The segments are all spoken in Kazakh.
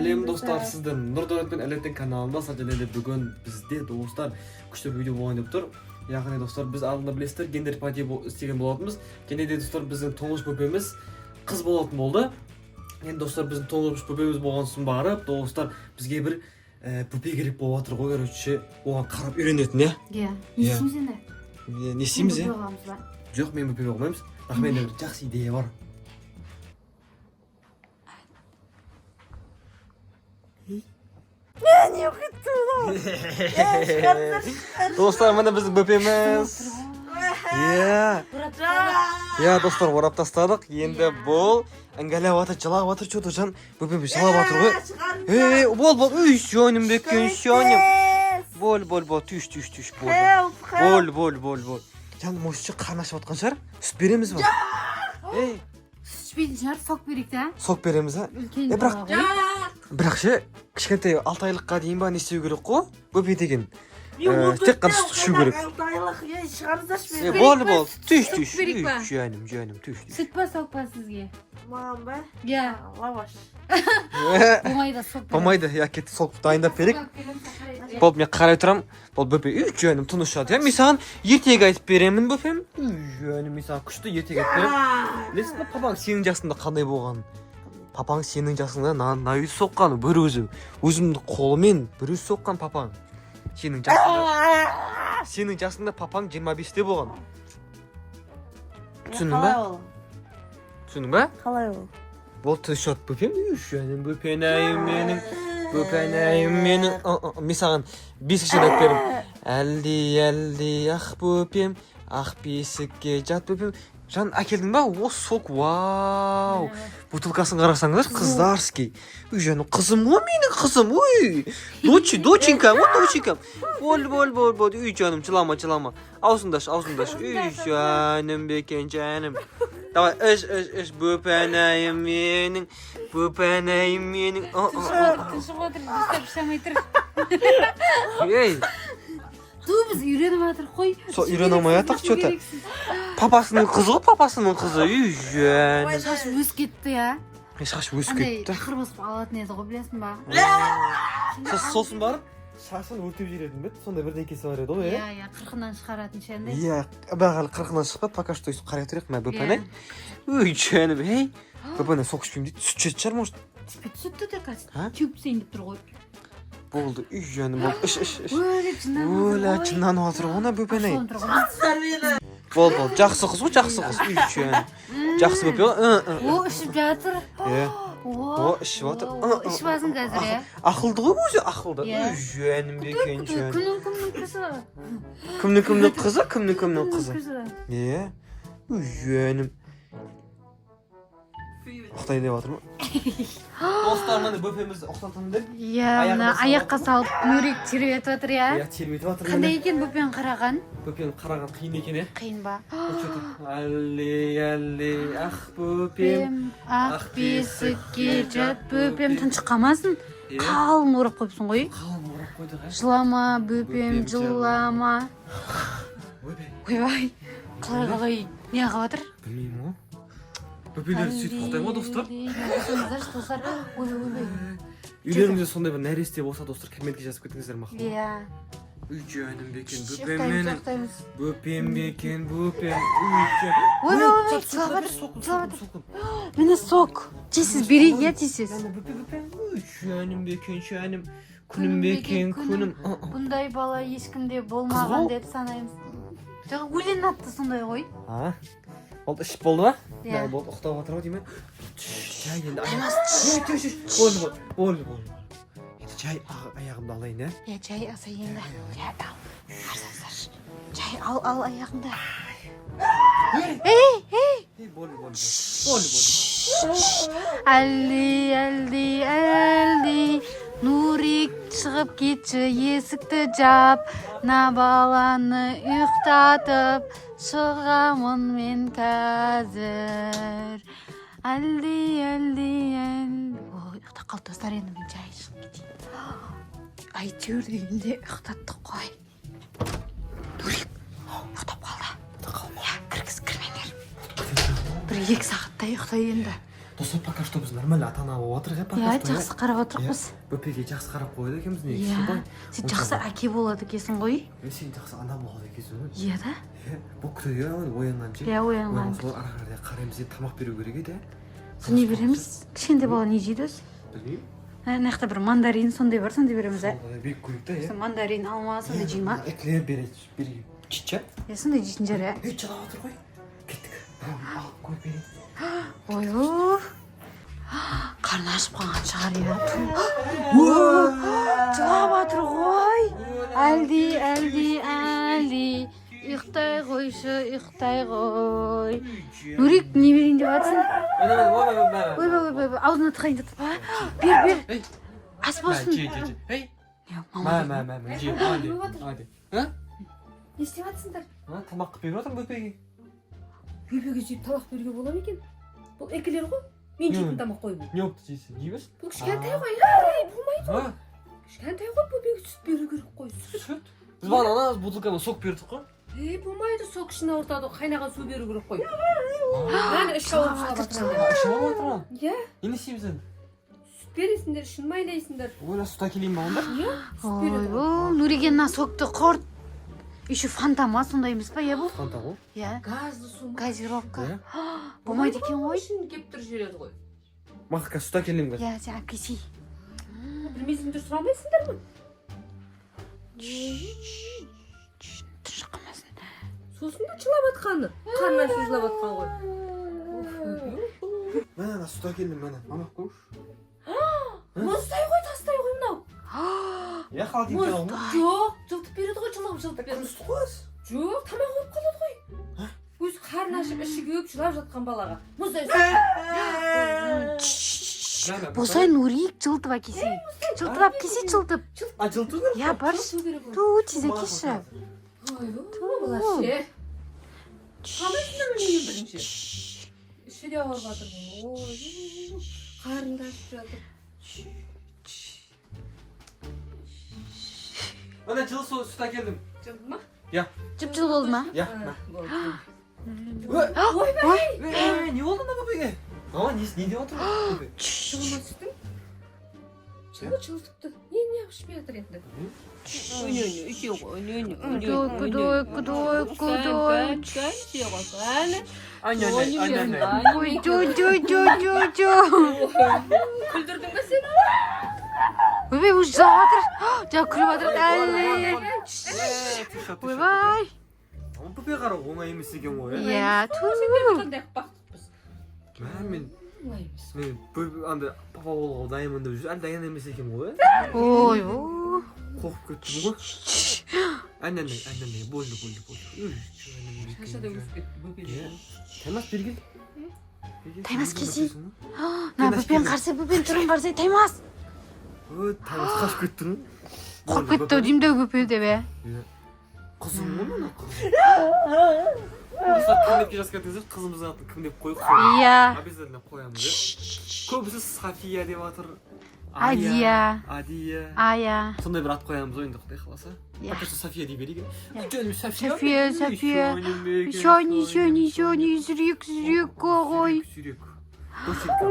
Сәлем, достар! Сізді Нұрдәулет пен Әулеттің каналындасыздар. Және де бүгін бізде, достар, күшті бір видео болайын деп тұр. Яғни, достар, біз алдында, білесіздер, гендер пати істеген болатынбыз. Және де, достар, біздің тұңғыш бөпеміз қыз болатын болды. Енді, достар, біздің тұңғыш бөпеміз болған соң барып, достар, бізге бір бөпе керек болып жатыр ғой, короче, оған қарап үйренетін, иә. Иә. Не Иә. істейміз енді? Не істейміз, иә? Бөпе қыламыз ба? Жоқ, мен бөпе қылмаймыз, бірақ менде бір жақсы идея бар. Не күтті? Достар, міне біздің бөпеміз, иә. Иә, достар, орап тастадық енді. Бұл іңгәләп жатыр, жылап жатыр. Че то, жан, бөпеміз жылап жатыр ғой. Ей, бол, бол, үй, жаным бекен, жаным, бол, бол, бол, түш, түш, түш, бол. Help, Бол, бол, бол, бол, жан. Может, қарны ашып жатқан шығар, сүт береміз ба, ей? Сүт ішпейтін шығар, сок берейік та. Сок береміз, а? Үлкен Е, бала ғой. Бірақ ше, кішкентай 6 айлыққа дейін ба, не істеу керек қой бөпе деген? Тек қана сүт ішу керек. 6 айлық, ей, шығарыңыздаршы Е, мені. бол, бол, түш, Сүт түш. берейік Үй, па? жаным, жаным, түш, түш. Сүт па, сок па сізге? Маған ба? Иә. Лаваш. Болмайды, сок береміз. Болмайды, иә. Кет, сок дайындап берейік. Сок береміз, қарай. Болды, мен қарай тұрамын. Бол, бөпе, үй, жаным, тыныш жат, иә. Мен саған ертегі айтып беремін, бөпем. Үй, жаным, мен саған күшті ертегі айтып беремін. Білесің ба, папаң сенің жасыңда қандай болғанын? Папаң сенің жасыңда мына үйді соққан бір өзі, өзімнің қолымен бір өзі соққан папаң сенің жасыңда. Сенің жасыңда папаң 25-те болған, түсіндің ба? Қалай ол? Түсіндің ба? Қалай ол? Бол, тыныш жат, бөпем. Үй, жаным, бөпенайым менің, бөпенайым менің. Мен саған бесік жыр айтып беремін. Әлди, әлди, ақ бөпем, ақ бесікке жат, бөпем. Жан, әкелдің ба? О, сок, вау, бутылкасын қарасаңыздар, қыздарский. Үй, жаным, қызым ғой менің, қызым, ой, доченькам ғой, доченькам. Бол, бол, бол, бол, үй, жаным, жылама, жылама, аузыңды аш, аузыңды аш. Үй, жаным бекен, жаным, давай, іш, іш, іш, бөпенайым менің, бөпенайым менің. О, о, о. Тұншығып отыр, дұрыстап іше алмай тұр. Ей. Ту, біз үйреніп жатырық қой. Сол, үйрене алмай жатырық че-то. Папасының қызы ғой, папасының қызы, үй, жаным. Шашы өсіп кетті, иә. Ей, шашы өсіп Андай кетті. тақыр басып алатын еді ғой, білесің ба? Сосын барып шашын өртеп жіберетін бе еді? Сондай бірдеңкесі бар еді ғой, иә. Иә, қырқынан шығаратын ше андай. Иә, бірақ әлі қырқынан шықпады пока что. Өйстіп қарай тұрайық. Мә, бөпене, үй, жаным, ей, бөпене сок ішпеймін дейді, сүт ішетін шығар, может. Ішпейді сүтті де қазір. А? Теуіп тастайын деп тұр ғой. Болды, үй, жаным, болды, іш, іш, іш. Ой, деп жынданып Өлә, отыр ғой. жынданып жатыр ғой ана бөпене. Ашуланып тұр ғой. Бол, бол, жақсы қыз ғой, жақсы қыз, үй, жаным, жақсы бөпе ғой. О, ішіп жатыр. Иә. О, О, ішіп жатыр. О, ішіп алсын қазір, иә. Ақылды ғой өзі, ақылды. Иә. Үй, жаным бекен, жаным. Кімнің, кімнің қызы? Кімнің, кімнің қызы, кімнің, кімнің қызы? Қызы. Иә, үй, жаным, ұйықтайын деп жатыр ма? Достар, міне, бөпемізді ұйықтатамын деп. Иә, Аяғына мына салып. аяққа салып, Нурик тербетіп жатыр, иә. Иә, тербетіп жатыр. Қандай Міне. екен бөпені қараған? Бөпені қараған қиын екен, иә. Қиын ба? Әлли, әлли, ақ бөпем. Ақ бесікке жат, бөпем, тұншық қалмасын. Иә. Қалың орап қойыпсың ғой. Қалың орап қойдық, ә. Жылама, бөпем, Бөпем, жылама. Ойбай. Ойбай, қалай, қалай, не қылып жатыр? Білмеймін ғой, бөпелерді сөйтіп ұйықтаймын ғой, достар. Достар, достар, ойбай, ойбай. Үйлеріңізде сондай бір нәресте болса, достар, комментке жазып кетіңіздер, мақұл. Иә. Үй, жаным бекен, бөпем Ұйықтаймыз, менің. ұйықтаймыз. Бөпем бекен, бөпем, үй, жаным. Ойбай, ойбай, жылап жатыр, жылап жатыр. Міне, сок жейсіз, берейік, иә, тез. Бөпе, бөпем, үй, жаным бекен, жаным, күнім бекен, күнім. Бұндай бала ешкімде Қыз болмаған ғой. деп санаймыз. Жоқ, өлең атты сондай ғой. А, болды, ішіп болды ма? Иә. Иә, болды, ұйықтап жатыр ғой деймін. Жай енді. Ей, түш, түш. Болды, болды, болды, болды. Енді жай аяғымды алайын, иә. Иә, жай аса енді. Жай ал. Қарасаңыздаршы. Жай ал, ал аяғыңды. Ей, болды, болды, болды, болды. Әлди, әлди, әлди. Нурик, шығып кетші, есікті жап. На баланы ұйықтатып шығамын мен қазір. Әлди, әлди, әлди. Ой, ұйықтап қалды, достар, енді мен жай шығып кетейін. Әйтеуір дегенде ұйықтаттық қой. Нурик ұйықтап қалды. Иә, кіргіз, кірмеңдер. 1-2 сағаттай ұйықтайды енді. Достар, пока что біз нормально ата ана болып жатырық, иә, пока Иә, что, иә. жақсы қарап отырмыз. Бөпеге жақсы қарап қояды екенбіз негізі. Иә. Былай. Сен жақсы әке болады екенсің ғой. Е, сен жақсы ана болады екенсің ғой. Иә да. Иә, бұл күтуге оянғанша. Иә, оянған. Сол ары қарай қараймыз енді, тамақ беру керек еді, иә. Сол не береміз? Кішкентай бала не жейді өзі? Білмеймін. Ана жақта бір мандарин сондай бар, сондай береміз, ә? Солай беріп көрейік та, иә. Сол мандарин, алма сондай жей ма? Эклер береді, берейік. Чича. Иә, сондай жейтін шығар, иә. Ей, жылап отыр ғой. Кеттік. Алып қойып берейін. Ойбу, қарны ашып қалған шығар, иә. Жылап жатыр ғой. Әлди, әлди, әлди, ұйықтай қойшы, ұйықтай ғой. Нурик, не берейін деп жатсың? Ойбай. Ойбай, ойбай, ойбай, аузына тығайын деп па? Бер, бер. Ей. Ас болсын. Же, же, же. Ей. Не, Мә, мама. мә, мә, мә, же, hadi, hadi. Ha? Не істеп жатсыңдар? Ha, тамақ қылып беріп жатырмын бөпеге. Бөпеге жеп тамақ беруге бола ма екен? Бұл эклер ғой. Мен жейтін тамақ қой бұл. Не болыпты жейсің? Жей. Бұл кішкентай ғой. Ей, болмайды. Ha? Кішкентай ғой, бөпеге сүт беру керек қой. Сүт. Сүт. Біз бағана ана бутылкамен сок бердік қой. Ей, болмайды, сок ішін ауыртады ғой, қайнаған су беру керек қой. Әне, іші ауырып жылап жатыр. Ішіп алып жатыр ма? Иә, Не істейміз енді? сүт бересіңдер, ішін майлайсыңдар. Ойла, сүт әкелейін ба онда? Иә, сүт береді ғой. Ойбу, Нуриге, мына сокты құрт. Еще фанта ма, сондай емес па, иә, бұл? Фанта ғой. Иә. Газды су ма? Газировка. Иә. Болмайды екен ғой. Ішін кептіріп жібереді ғой. Маққа, қазір сүт әкелейін қазір. Иә, сен алып келсей. Білмейсіңдер, сұрамайсыңдар ма? Тыныш қалмасын. Сосын да жылап жатқаны. Қарны ашып жылап жатқан ғой. Міне, ана сүт әкелдім, міне. Мама, көрші. Мұздай ғой, тастай ғой мынау. Иә, холодильникте Мұз. қалған ғой. Жоқ, жылытып береді ғой, жылап жылытып береді. Сүт қой. Жоқ, тамақ болып қалады ғой. Өзі қарны ашып, іші кеуіп жылап жатқан балаға мұздай су. Болсай, Нурик, жылытып әкелсей. Жылытып алып келсей, жылытып. А, жылыту керек. Иә, баршы. Жылыту керек ғой. Ту, тез әкелші. Ойбу, бұлар ше. Қалайсыңдар ма неге бірінші? Іші де ауырып жатыр. Ой, қарны да ашып жатыр. Міне, жылы су, сүт әкелдім. Жылды ма? Жып жылы болды ма? Иә. А, болды. Ой, ой, не болды мына бөпеге? Мама, не деп отыр бөпе? Жылы ма сүтің? Жылы, жылытыпты. Не ішпей жатыр енді? Кудай, кудай, кудай. Ой, жо, жо, жо, жо, жо. Күлдірдің ба сен? Ойбай, уже жылап жатыр. Жаңа күліп жатыр әлі. Ойбай. Бөпе қарау оңай емес екен ғой, иә? Иә, ту. Қандай бақыттпыз. Мә, мен Оңай емес. мен бөпе андай папа болуға дайынмын деп жүр, әлі дайын емес екенмін ғой, иә? Ойбу. Қорқып кеттім ғой. Әне, әне, әне, болды, болды, болды. Үй, Шашы да өсіп кетті бөпе. Иә. Таймас, бері кел. Бері кел. Таймас, келсей. Бөпесің ғой. Мына бөпені қарсы, бөпенің түрін қарсы, Таймас. Ой, Таймас қашып кетті ғой. Қорқып кетті ау деймін, дәу бөпе деп, иә. Иә. Қызым ғой мына, қызым. Достар, комментке жазып кетіңіздер, қызымыздың атын кім деп қойық, соны. Иә. Обязательно қоямыз, иә. Көбісі София деп жатыр. Адия. Адия. Ая. Сондай бір ат қоямыз ғой енді, құдай қаласа. Иә. Пока что София дей берейік. Иә. Жаным, София. София, София. Сони, Сони, Сони, жүрек, жүрек ғой. Жүрек. Доченькам.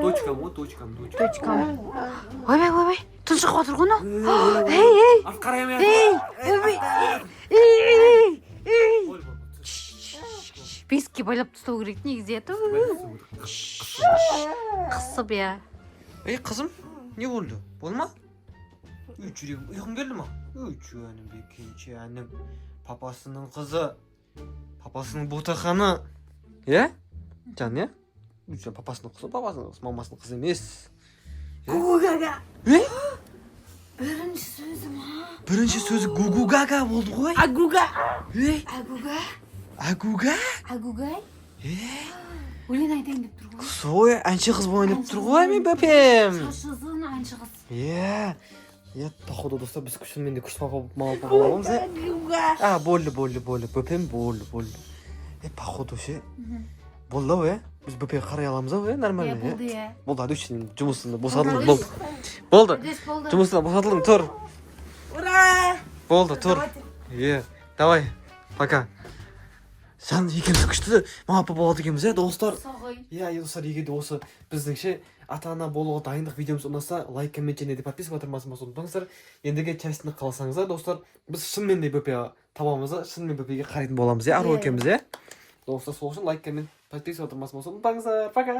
Дочкам ғой, дочкам, дочкам. Дочкам. Ойбай, ойбай, тұншығып отыр ғой мынау. Ей, ей, Артқа қарай алмай. ей, ойбай, ей, ей, ей. Ой, болды. Бесікке байлап тастау керек негізі, иә. Ту. Қысып, иә. Ей, қызым, не болды? Болды ма? Үй, жүрегім, ұйқың келді ма? Үй, жаным, бекенші, папасының қызы, папасының ботақаны. Иә? Жан, иә? Үй, жан, папасының қызы, папасының қызы, мамасының қызы емес. Гугу-гага. Е? Бірінші сөзі ма? Бірінші сөзі гугу гага болды ғой. Агуга. Ей, Агуга. Агуга? Агугай. Е? Өлең айтайын деп тұр ғой. Солай әнші қыз болайын деп тұр ғой мен бөпем. Шашы ұзын әнші қыз. Иә. Иә, походу, достар, біз шынымен де күшті папа, мама, папа боламыз, иә. А, болды, болды, болды, бөпем, болды, болды. Е, походу ше. Болды ау, иә? Біз бөпеге қарай аламыз ау, иә, нормально, Иә, иә? болды, иә. Болды, әдеуші, жұмысында босатылдың, болды. Болды. Үдес болды. Жұмысынан босатылдың, тұр. Ура! Болды, тұр. Иә, давай, пока. Жан екеуміз күшті мама, папа болады екенбіз, иә, достар? Соғай. Иә, достар, егер де осы біздің ше ата ана болуға дайындық видеомыз ұнаса, лайк, коммент және де подписка батырмасын басуды ұмытпаңыздар. Ендігі часть ін қаласаңыздар, достар, біз шынымен де бөпе табамыз да, шынымен бөпеге қарайтын боламыз, иә, Ару Иә. екеуміз, иә, достар. Сол үшін лайк, коммент, подписка батырмасын басуды ұмытпаңыздар. Пока!